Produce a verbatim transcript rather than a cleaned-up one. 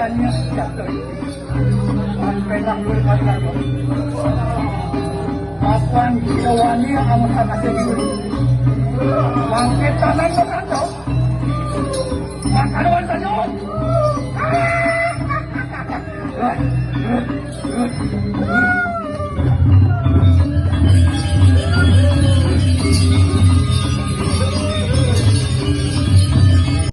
Ang pinakul ka na mo. Apan ginawa niya ang mga kasiguro. Ang kitanan mo ka to. Makaroon sa Diyos!